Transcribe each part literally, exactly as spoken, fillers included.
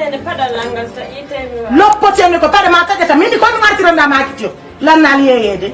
Ene paɗa langal ta ite mi wa. Loppotende ko paɗe ma taƴata. Min ko mi artironda ma kitio. Lannal yeyeede.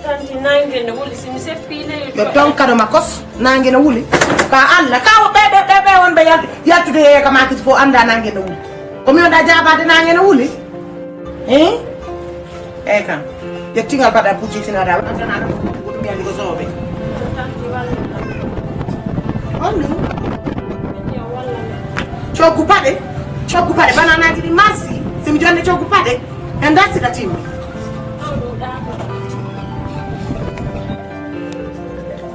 Tanti nangue ne wuli si mi seppi le. Yo don kado makos nangue ne wuli. Ka Allah ka o ɓe ɓe ɓe ɓe wonɓe yaltu yaltude yeeye ka ma kiti fo anda nangue ne wuli. Ko mi wonɗa jaabade nangue ne wuli. Hein? Eyyi kam, ƴettingal mbaɗa bujjitinaɗa waɗanaɗo. Goɗɗum yandi ko soɓe. Honɗum? Coggu paɗe. Coggu paɗe bananaji ɗi marsi. Simi jonde coggu paɗe. En darsi ka timmi.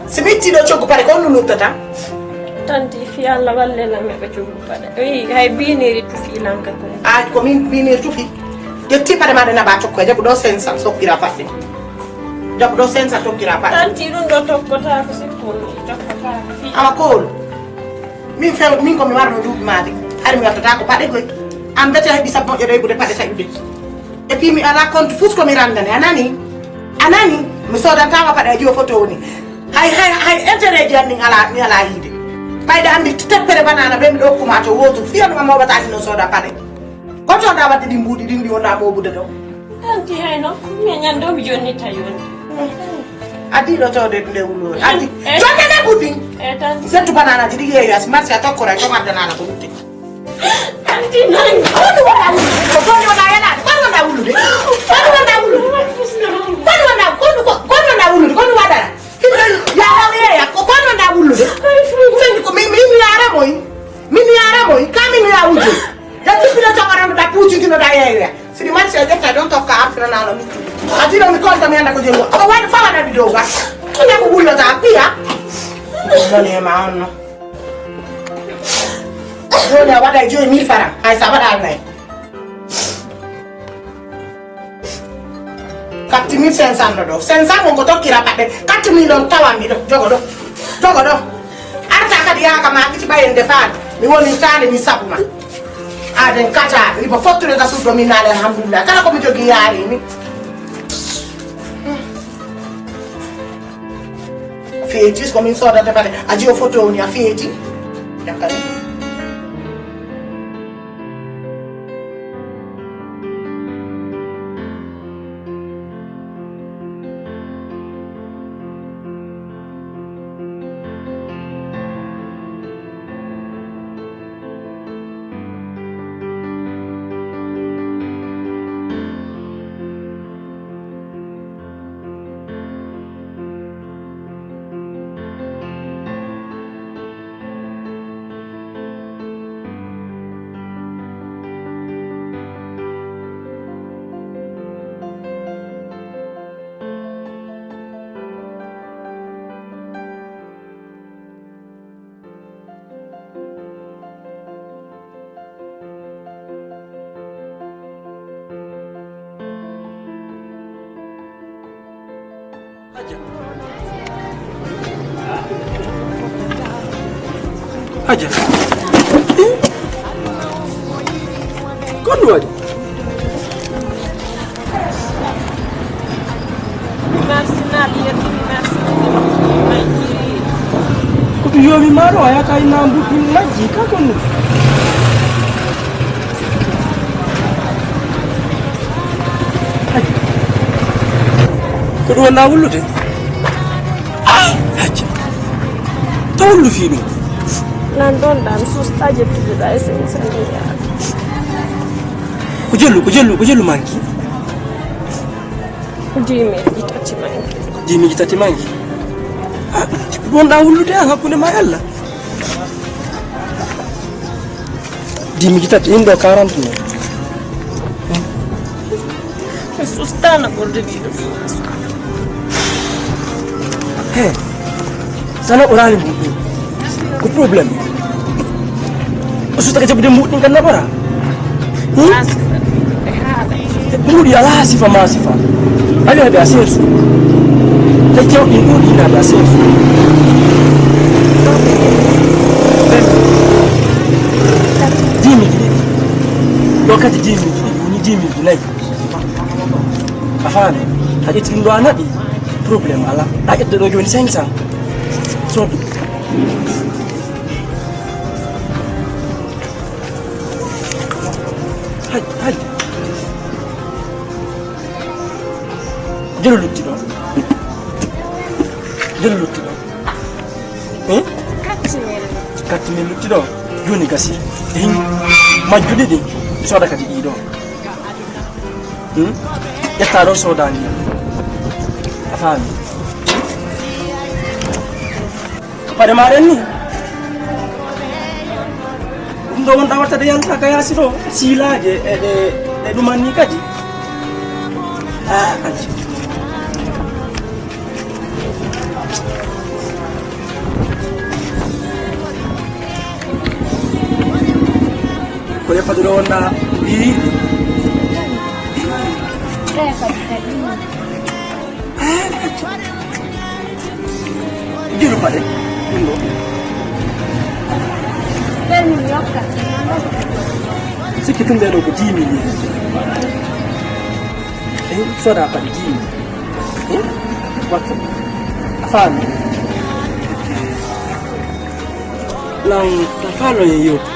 Si mi itti ɗo coggu paɗe ko honno nuttata? Tanti fi Allah walle lan meɓa coggu paɗe. Wi hay biniri tufi lanka ko. A ko min biniri tufi. Ƴetti paɗe ma ɗe naɓa cokko e jaɓu ɗo sensa sokkira paɗe. Jaɓu ɗo sensa tokkira paɗe. Tanti ɗum ɗo tokkota ko sikko mi tokkota ko fi. Awa kol. Min few min ko mi warno duuɓi ma de. Hari mi wattata ko paɗe goy. An bete heɓi sabbo moƴƴo ɗo heɓude paɗe taƴude. Et puis mi ala compte fus ko mi randane a nani? A nani? Mi sodantama paɗe a jiwo photo woni. Hay hay hay intérêt ji an min ala mi ala yiide. Ɓayde andi teppere banana ɓe miɗo hokkuma to wotu fiyanuma moɓataki no soda paɗe. Koto da wadde ɗi mbuuɗi ɗin ɗi wona moɓude ɗo. Tanti hayno mi ñando mi jonni tayon. Adi ɗo tawde nde wulo adi. Jonde nde buddin. E tanti. Settu banana ji ɗi yeeyo as marché a tokkora to ngaddanana ko lutte. Anti nani? Kono wona wulude. Ko kono wona yalade. Kono wona wulude. Kono wona wulude. Kono wona kono kono wona wulude. Kono waɗara. Yalaweya ko kono wona wulude. Sani ko min min yara moy. Min yara moy. Ka min ya wuje. Ya tupila tawara no da puji dino da yaya. Sidi marché a ƴetta ɗon tokka artiranano luttude. A tino mi konta mi anda ko jelo. Ko wani fa wona di doga. Ina ko wullata piya. Woni e ma onno. Joni a waɗa e joyi mille francs hay sa waɗa alnay. Quatre mille cinq cents no ɗo cinq cents on ko tokkira paɗɗe. Quatre mille on tawanmi ɗo jogo ɗo. Jogo ɗo. Arta kadi yaaka ma kiti ɓayen defaani. Mi woni taali mi sabu ma. Aden kata riba fottude ka suuɗo min naale alhamdulillah kala ko mi jogi yaarimi. Feeti ko min sodata paɗe a jiyo photo woni a feeti. Jakkati. Aja. Ko ɗum waɗi? Ko ɗum yomi maaro a yaka ina mbuɗɗum majji ka ko ɗum. Ko ɗum wonɗa wullude? Hacca. To wullu fii ɗum. Nan ɗon ɗan susta jettude ɗa e sensaniya. Ko jellu ko jellu ko jellu manki. Ko dix mille ji tati manki. Dix mille ji tati manki. Ko ɗum wonɗa wullude an hakkunde ma e Allah. Dix mille tati in ɗo quarante mille. Mi sustana ɓorde ɗiɗo. He. Sana ɓorani mbuɗɗin ko problème. O sustaka jaɓude mbuɗɗin kan naɓora. Mbuɗi ala sifa ma sifa. Ayo haɓe a seesu. Te jawɗin ɗo ɗinaɓe a seesu. Dix mille ɗiɗi. Ɗo kadi dix mille ɗiɗi woni dix mille nayi. A faami? A ƴetti ɗum ɗo a naɓi. Problème ala. A ƴetta ɗo joni cinq cents. Sodu. Hay, hay. Jelo lutti ɗo. Jelo lutti ɗo. Hmm? Quatre mille. Quatre mille lutti ɗo. Joni gasi. Hin majjuɗi ɗi. Soda kadi ɗi ɗo. Hmm? Ƴetta ɗo soda ndi. A faami? Paɗe maɗen ni. Ɗum ɗo wonɗa wattade yalta ka yaasi ɗo. Siilaaje e ɗe, ɗe ɗuman ni kadi. Ah, kadi. Ko e paɗe ɗo wonɗa ɗi? Jelu paɗe. Ɗum ɗo. Sikki tun ɓeɗo ko dix mille. Eh, soda paɗe dix mille. Eh, wattu. A faami? Lan, ta faalo e yewtu.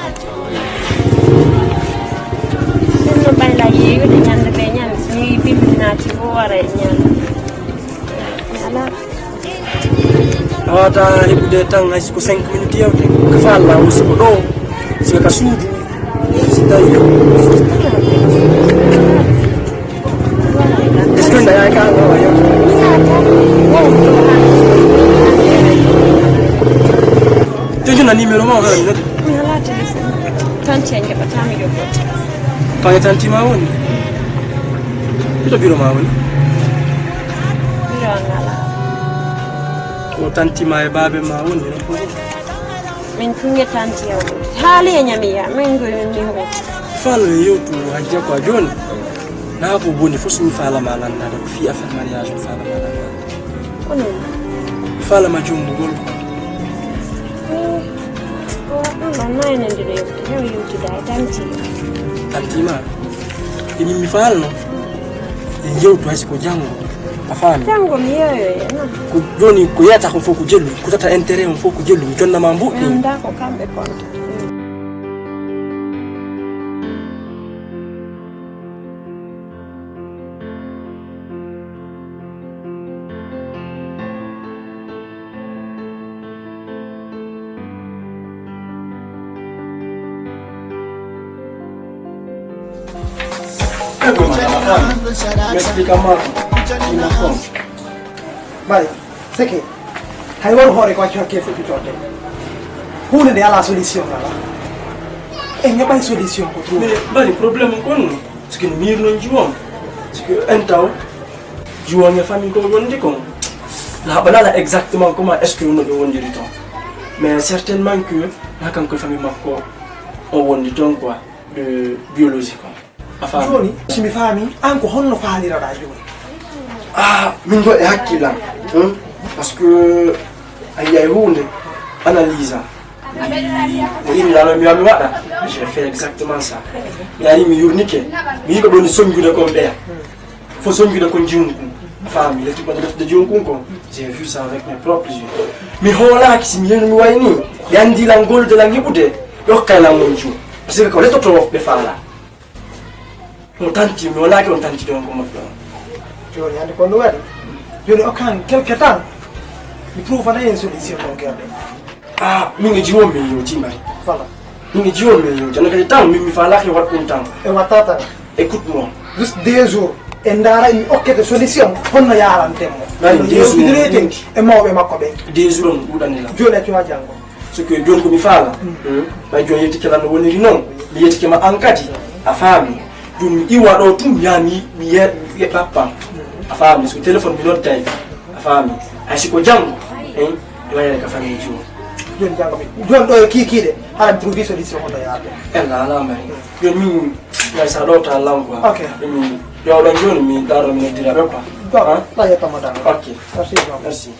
Ɗum no ɓayla yeeyude ñande ɓe ñande. So mi bimbi naati o wara e ñande. Ala. A wata heɓude tan hay siko cinq minutes yewte. Ka faalla o siko ɗo, siko ka suudu. Si tawi. Est-ce que nda yaay ka wawa yewte? Jojo na numéro ma o hara mi nodde. Mi ala téléphone. Tanti en jaɓata mi jokkoto. Faŋe tanti ma woni? Hito biro ma woni? Biro an ala. Ko tanti ma e baabe ma woni? Min tunge tanti yaw. Haali e ñamiya, min go min ho. Falo e yewtu hajja ko a joni. Na ko boni fo sumi fala ma lannada ko fi affaire mariage fala ma lannada. Kono. Fala ma jumbugol ko. Ko ɗum ɗon no enen ɗiɗo yewtude, hew yewtude e tanti. Tanti ma? E min mi faalno. En yewtu hay si ko janngo. A faami? Janngo mi yeeyoye, non. Ko jooni ko yeyata kon fof ko jellu, ko tata intérêt on fof ko jellu, mi jonna ma mbuɗɗi. Annda ko kamɓe konta. Mi explica ma. Bari, c'est que hay waru hoore ko accu hakke fuɗɗitorde. Huunde nde ala solution ala. En heɓay solution ko trouvé. Mais bari problème ko non. Parce que mi yirno jiwon. Parce que en taw jiwon e famille ko wondi kon. La banala exactement comment est-ce que no ɓe wondiri ton. Mais certainement que na kanko e famille makko o wondi ton quoi de biologie quoi. A faami? Jooni, si mi faami, an ko honno faaliraɗaa jooni? Ah, min ɗo e hakkillan. Hmm? Parce que a yiyay huunde, analyse. Mi, mi iri lano mi mi waɗa. J'ai fait exactement ça. Mi ari mi yurnike. Mi yi ko ɗoni soñjude kon ɓeya. Fo soñjude kon jiwun kun. A faami, le tuba de jiwun kun kon. J'ai vu ça avec mes propres yeux. Mi hoolaaki si mi yenu mi wayni. Ɓe anndi lan golde lan yiɓude. Ɓe hokkay lan mon jiwu. Parce que ko le toto ɓe faala. On tanti, mi walaaki on tanti ɗon ko moƴƴo. Jooni hannde ko ɗum waɗi. Jooni okkan quelque temps. Mi trouve na en solution ɗon kerde. Ah, min e jiwon min yewti mari. Fala. Min e jiwon min yewti. Ana kadi tan, min mi faalaaki waɗ ɗum tan. E watta tan. Écoute-moi. Juste deux jours. E ndaara mi okkete solution. Honno yaranten mo. Ngari deux jours. Yewtidire e mawɓe makko ɓe. Deux jours on ɗuɗani la. Jooni accu ha janngo. So ko jooni ko mi faala. Hmm. Ɓay jooni yettike lan no woniri noon. Mi yettike ma an kadi. A faami. Ɗum mi iwa ɗo tum mi yaha mi mi ye mi ye pappam. A faami. So téléphone mi nodday. A faami. Hay si ko janngo. Hein? Mi wayere ka famille ji o. Jooni janngo mi. Jooni ɗo e kiikiiɗe. Hara mi trouvi solution hono yaade. Ella ala mari. Jooni min ngay sa ɗo ta lan quoi. Ok. Min yo ɗon jooni mi ɗaɗo mi noddira ɓe quoi. D'accord. Hein? La yettama dara. Ok. Merci. Merci.